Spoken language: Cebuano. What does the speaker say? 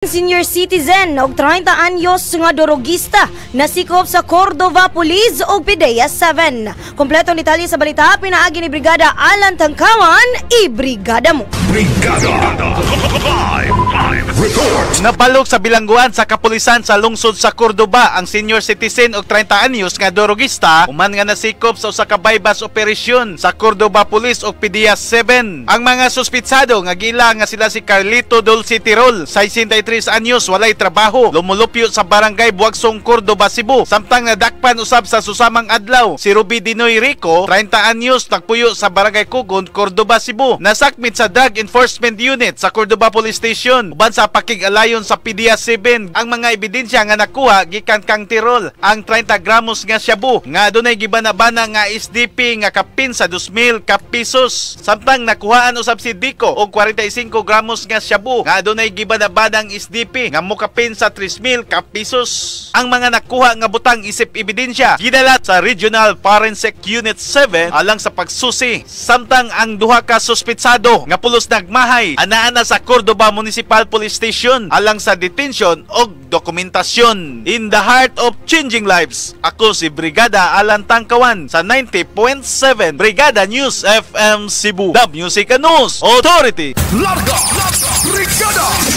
Senior citizen og 30 anyos nga dorogista nasikop sa Cordova Police ug PDEA 7. Kompleto ang detalye sa balita pinaagi ni Brigada Alan Tangkawan, i-brigada mo. Brigada Live Live Report. Nabalok sa bilangguan sa kapulisan sa lungsod sa Cordoba ang senior citizen og 30 anyos nga dorogista human nga nasikop sa usa ka buy-bust operasyon sa Cordoba Police ug PDEA 7. Ang mga suspitsado nga gila nga sila si Carlito Dulce Tirol, 63 anyos, walay trabaho, lumulupyo sa Barangay Buagsong, Cordoba, Cebu. Samtang nadakpan usab sa susamang adlaw si Ruby Dinoy Rico, 30 anyos, nagpuyo sa Barangay Kugon, Cordoba, Cebu. Nasakmit sa Drug Enforcement Unit sa Cordoba Police Station uban sa pakig-alayon sa PDEA 7. Ang mga ebidensya nga nakuha gikan kang Tirol ang 30 gramos nga shabu nga adunay gibana-bana nga SDP nga kapin sa 2,000 ka pesos. Samtang nakuhaan usab si Dico og 45 gramos nga shabu nga adunay gibana-banang SDP nga mokapin sa 3,000 ka pesos. Ang mga nakuha nga butang isip ebidensya gidala sa Regional Forensic Unit 7 alang sa pagsusi. Samtang ang duha ka suspitsado nga pulos nagmahay anaa na sa Cordoba Municipal Police Station alang sa detention og dokumentasyon. In the heart of changing lives, ako si Brigada Alan Tangkawan sa 90.7 Brigada News FM Cebu. The Music and News Authority. Larga Brigada.